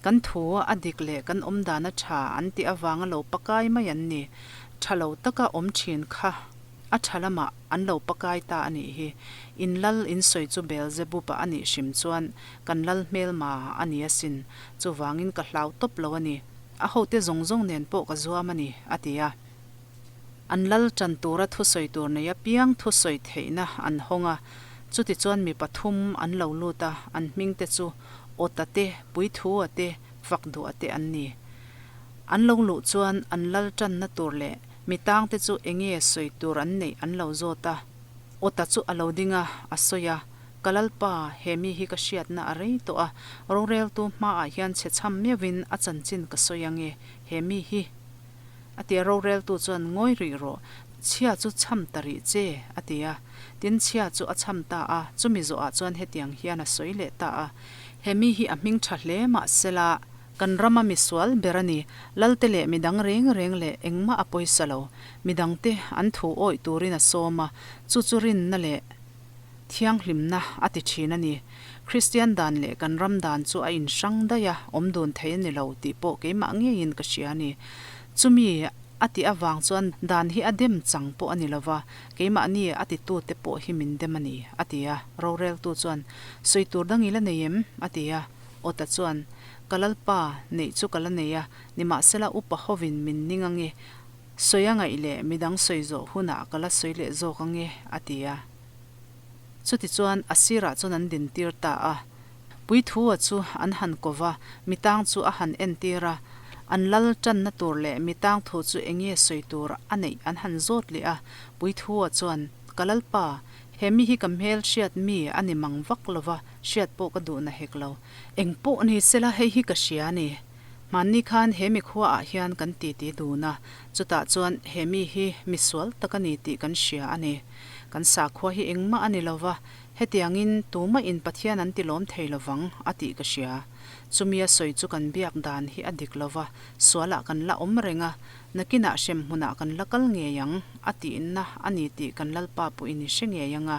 kan thu a dik leh kan awmdan a tha an tih avanga lo pakai mai an ni. Tha lo taka awm thin kha. A tha lamah an lo pakai ta a nih hi. In lal in sawi chu Beelzebub-a a nih hrim chuan kan lal hmelma a ni asin. Chuvangin ka hlau tawp lo a ni. A hote zawng zawng nen pawh ka zuam a ni, a ti a. An lal tan tura thusawi tur nei apiang thusawi theihna an hawng a. Chutichuan mi pathum an lo lut a, an hmingte chu Awta te, Puithua te, Fakduha te an ni. An lo luh chuan an lal tanna tur leh Mi tangte chu enge sawi tur an neih an lo zawt a. Awta chu a lo ding a, a sawi a, Ka Lalpa, he mi hi ka hriatna a rei tawh a, roreltu hmaah hian chhe chham meuhin a chanchin ka sawi ange, he mi hi. A ti a, roreltu chuan ngawi rih rawh, chhia chu chham ta rih che, a ti a. Tin, chhia chu a chham ta a, chumi zawhah chuan hetiang hian a sawi leh ta a, He mi hi a hming tha hle mahsela, Kan rama misual ber a ni. Lalte leh midang reng reng leh engmah a pawisa lo. Midangte an thu awih turin a sawm a, chu chu rinna leh thianghlimna a ti thin a ni. Kristian dan leh kan ram dan chu a inhrang daih a, awm dun thei a ni lo tih pawh keimah ngeiin ka hria a ni. Chumi a tih avang chuan dan hi a dem chang pawh a ni lo va, keimahni a titute pawh hi min dem a ni, a ti a. Roreltu chuan, Sawi tur dang i la nei em? a ti a. Awta chuan, Ka Lalpa, neih chu ka la nei a, nimahsela upa hovin min ning ange, sawi a ngaih leh midang sawi zawh hunah ka la sawi leh zawk ange, a ti a. Chutichuan a sirah chuan an dintir ta a. Puithua chu an han ko va, mitang chu a han entir a, an lal tanna tur leh mitang thu chu enge sawi tur a neih an han zawt leh a. Puithua chuan, Ka Lalpa, he mi hi ka hmel hriat mi a ni mang vak lo va, hriat pawh ka duhna hek lo. Eng pawh ni sela hei hi ka hria a ni. Hmanni khan he mi khuaah hian kan titi dun a, chutah chuan he mi hi mi sual tak a ni tih kan hria a ni. Kan sakhua hi engmah a ni lo va, hetiangin tumahin Pathian an ti lawm thei lo vang a tih ka hria. Chumi a sawi chu kan biak dan hi a dik lo va, sualah kan la awm reng a, nakinah hrem hmunah kan la kal ngei ang a tihna a ni tih kan Lalpa pawhin i hre ngei ang a,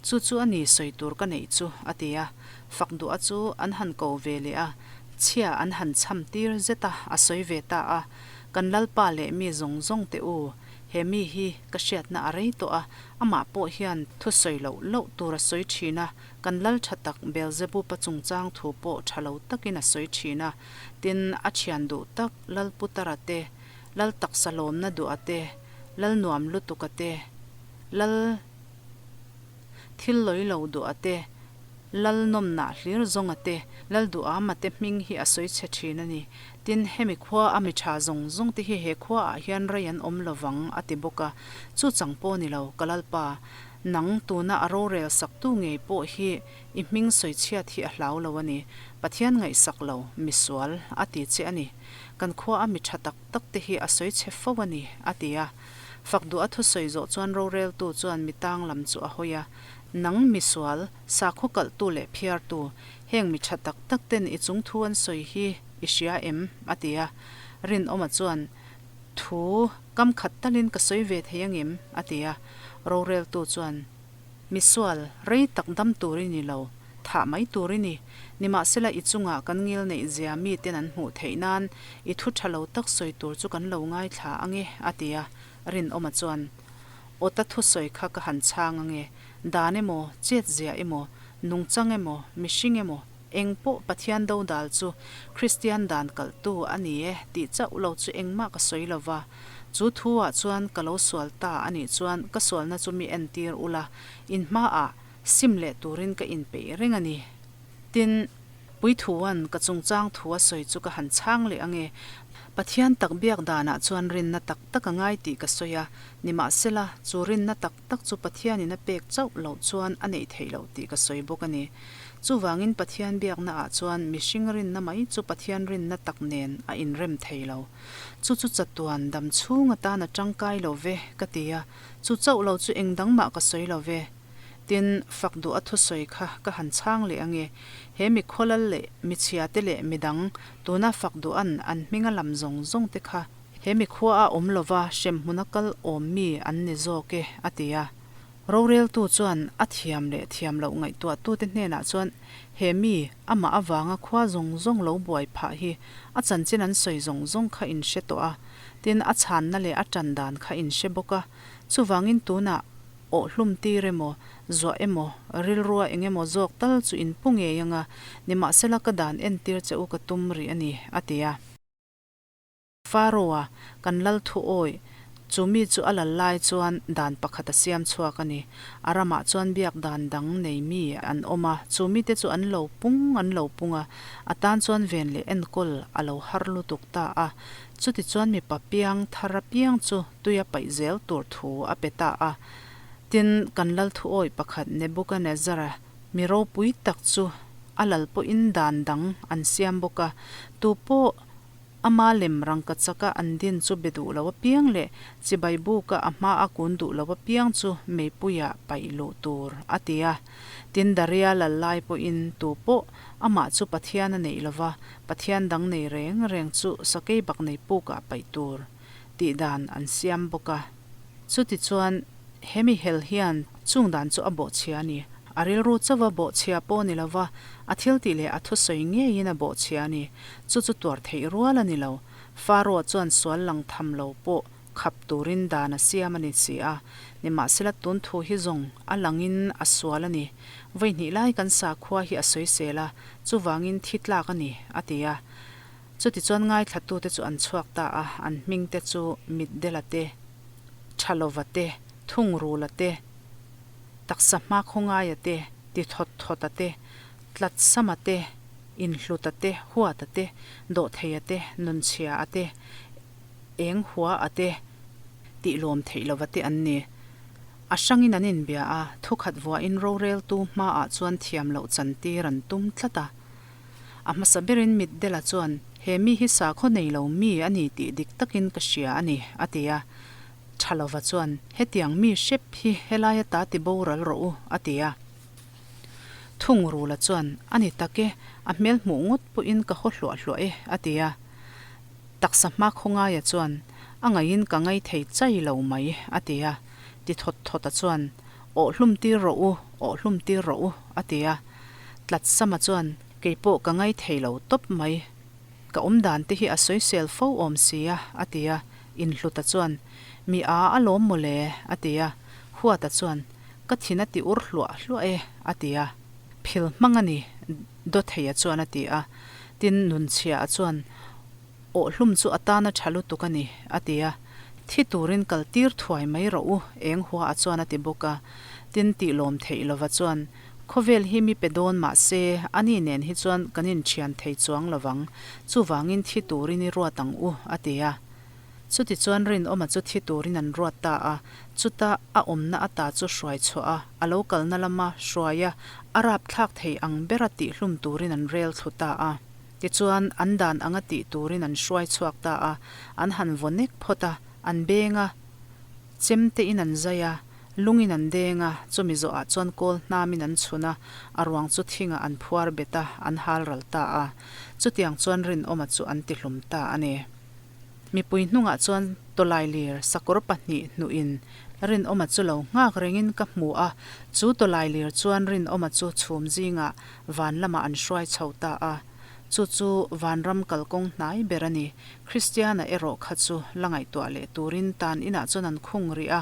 chu chu a ni sawi tur ka neih chu a ti a. Fak duha chu an han ko ve leh a, chhia an han chham tir zet a, a sawi ve ta a, Kan Lalpa leh mi zawng zawng te u, he mi hi ka hriatna a rei tawh a, amah pawh hian thu sawi loh loh tur a sawi thin a, kan lal tha tak Beelzebub-a chungchang thu pawh tha lo takin a sawi thin a, tin, a thian duh tak Lal Putara te, Lal taksa lawmna duha te, Lal nuam lutuka te, Lal. Thil lawi lo duh a te, Lal nawmnah hlir zawnga te, Lal duhama te hming hi a sawi chhe thin a ni. Tin, hemi khua a mi tha zawng zawng te hi he khua ah hian rei an awm lovang a ti bawk a. Chu chang pawh ni lo, ka Lalpa, nang tuna a rorel saktu ngei pawh hi i hming sawi chhiat hi a hlau lo a ni. Pathian ngaihsak lo, misual, a ti che a ni. Kan khua a mi tha tak tak te hi a sawi chhe fo a ni, a ti a. Fak duh a thusawi zawh chuan roreltu chuan mi tang lam chu a hawi a, Nang misual, sakhaw kalhtu leh phiartu, heng mi tha tak tak ten i chung thu an sawi hi i hria em? a ti a. Rinawma chuan, Thu kam khat talin ka sawi ve thei angem? a ti a. Roreltu chuan, Misual, rei tak dam tur i ni lo, thah mai tur i ni. Nimahsela i chungah kan ngil neih zia miten an hmuh theih nan i thu tha lo tak sawi tur chu kan lo ngaithla ange, a ti a. Rinawma chuan, Awta thusawi kha ka han chhang ange, dan emaw, chetzia emaw, nungchang emaw, mihring emaw, eng pawh Pathian dodal chu Kristian dan kalhtu a ni e tih chauh lo chu engmah ka sawi lo va. Chu thu ah chuan ka lo sual ta a nih chuan ka sualna chu mi entir ula, in hmaah sim leh turin ka inpeih reng a ni. Tin, Puithuan ka chungchang thu a sawi chu ka han chhang leh ange. Pathian tak biak danah chuan rinna tak tak a ngai tih ka sawi a, nimahsela, chu rinna tak tak chu Pathianin a pek chauh loh chuan a neih theih loh tih ka sawi bawk a ni. Chuvangin Pathian biaknaah chuan mihring rinna mai chu Pathian rinna tak nen a inrem thei lo. Chu chu chatuan dam chhung atan a tangkai lo ve, ka ti a, chu chauh lo chu eng dang mah ka sawi lo ve. Tin, fak duh a thusawi kha ka han chhang leh ange. He mi khawlal leh mi chhia te leh mi dang, tuna fak duh an an hming a lam zawng zawng te kha he mi khua a awm lova hremhmun a kal awm mi an ni zawk e, a ti a. Roreltu chuan a thiam leh thiam loh ngaihtuahtute hnenah chuan he mi amah avanga khua zawng zawng lo buai phah hi a chanchin an sawi zawng zawng kha in hre tawh a, tin a chhanna leh a tan dan kha in hre bawk a, chuvangin tunah Awhhlum tir emaw, zuah emaw, rilrua eng emaw zawk tal chu in pu ngei anga, nimahsela ka dan entir che u ka tum rih a ni, a ti a. Pharaoh-a kan lal thu awih, chu mi chu a lal lai chuan dan pakhat a siam chhuak a ni. A ramah chuan biak dan dang nei mi an awm a, chu mite chu an lo pung an lo pung a, a tan chuan ven leh enkawl a lo har lutuk ta a. Chutichuan mipa piang thar apiang chu tui a paih zel tur thu a pe ta a. Tin, kan lal thu awih pakhat Nebukanezzara mi ropui tak chu a lal pawhin dan dang an siam bawk a, tu pawh ama lem rangka chaka an din chu be duh lo apiang leh chibai buka a hma a kun duh lo apiang chu meipuia paih luh tur a ti a. Tin, Daria lal lai pawhin tu pawh amah chu Pathian a neih lova, Pathian dang nei reng reng chu sakei bak nei pukah paih tur. tih dan an siam bawk a. Chutichuan, he mi hel hian chung dan chu a bawhchhia a ni. A rilru chauha bawhchhia pawh ni lova, a thil tih leh a thusawi ngeiin a bawhchhia a ni. Chu chu tuar theih rual a ni lo. Pharaoh chuan sual lang tham lo pawh khap turin dan a siam a ni si a. Nimahsela tun thu hi zawng a langin a sual a ni. Vawi hnih lai kan sakhua hi a sawisel a, chuvangin thi tlak a ni, a ti a. Chutichuan ngaithlatute chu an chhuak ta a, an hmingte chu Mitdela te, Thalova te, Thungrula te, Taksa Hmakhawngaia te, Tithawtthawta te, Tlatsama te, Inhluta te, Huata te, Dawhtheia te, Nunchhia-a te, Enghua-a te, Tihlawm theih lova te an ni. A hrangin an inbia a, thukhat vuahin roreltu hmaah chuan thiam loh chantir an tum tlat a. A hmasa berin Mitdela chuan, He mi hi sakhaw nei lo mi a ni tih dik takin ka hria a ni, a ti a. Thalova chuan, Hetiang mi hrep hi helai ata ti boral rawh u, a ti a. Thungrula chuan, A ni tak e, a hmel hmuh ngawt pawhin ka haw hluah hluah e, a ti a. Taksa hma khawngaia chuan, A ngaihin ka ngai thei chai lo mai, a ti a. Ti thawt thawta chuan, Awhhlum tir rawh u, awhhlum tir rawh u, a ti a. Tlatsama chuan, Kei pawh ka ngai thei lo tawp mai. Ka awm dan te hi a sawisel fo awm si a, a ti a. Inhluta chuan, Mi a a lawm maw le, a ti a. Huata chuan, Ka thin a ti ur hluah hluah e, a ti a. Phil hmang a ni, Dawtheia chuan a ti a. Tin, Nunchhia-a chuan, Awhhlum chu a tana tha lutuk a ni, a ti a. Thi turin kal tir thuai mai rawh u, eng hua a chuan a ti bawk a. Tin, tih lawm theih lova chuan. Khawvel hi mi pe dawn mah se, ani nen hi chuan kan inthian thei chuang lo vang, chuvangin thi turin i ruat ang u, a ti a. Chutichuan Rinawma chu thi turin an ruat ta a, chuta a awmna ata chu hruai chhuah a, a lo kalna lama hruai a, a rapthlak thei ang bera tihhlum turin an rel thlu ta a. Tichuan, an dan anga tih turin an hruai chhuak ta a, an han vaw nek phawt a, an beng a, chemte in an zai a, lungin an deng a, chumi zawhah chuan kawl hnamin an chhun a, a ruang chu thingah an phuar bet a, an hal ral ta a. Chutiang chuan Rinawma chu an tihlum ta a ni. Mipui hnungah chuan tawlailir sakawr pahnih hnuhin Rinawma chu lo nghak rengin ka hmu a, chu tawlailir chuan Rinawma chu chhum zingah van lamah an hruai chho ta a. Chu chu vanram kalkawng hnai ber a ni. Kristiana erawh kha chu la ngaihtuah leh turin tan inah chuan an khung rih a.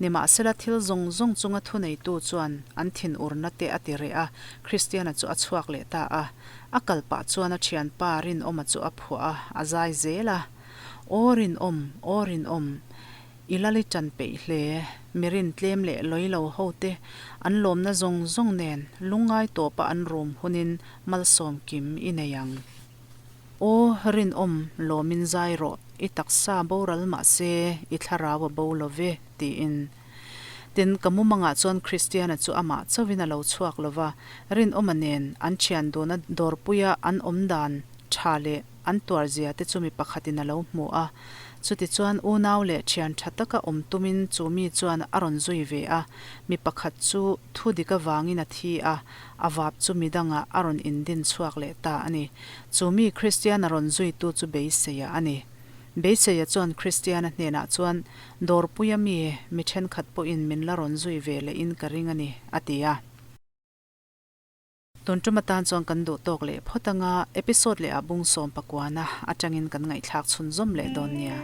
Nimahsela thil zawng zawng chunga thuneitu chuan an thinurna te a ti reh a, Kristiana chu a chhuak leh ta a. A kal pah chuan a thianpa Rinawma chu a phuah a, a zai zel a. Aw Rinawm, aw Rinawm, i lal i tan peih hle, mi rin tlem leh lawi lo ho te an lawmna zawng zawng nen lungngai tawpa an rum hunin malsawm kim i nei ang. Aw Rinawm, lawmin zai rawh, i taksa boral mah se i thlarau a bo lo ve, tiin. Tin, ka mumangah chuan Kristiana chu amah chauhin a lo chhuak lo va, Rinawma nen an thian duna dawrpuia an awm dan tha leh an tuarzia te chu mi pakhatin a lo hmu a. Chutichuan unau leh thian tha taka awm tumin chu mi chuan a rawn zui ve a, mi pakhat chu thu dik avangin a thi a, a vap chu midangah a rawn indin chhuak leh ta a ni. Chu mi Kristiana rawn zuitu chu beiseia a ni. Beiseia chuan Kristiana hnenah chuan, Dawrpuia mi, mi thenkhat pawhin min la rawn zui ve lehin ka ring a ni, a ti a. Tun tum atan chuan kan duh tawk leh phawt anga episode leh ah bung sawm pakuana atangin kan ngaihthlak chhunzawm leh dawn nia.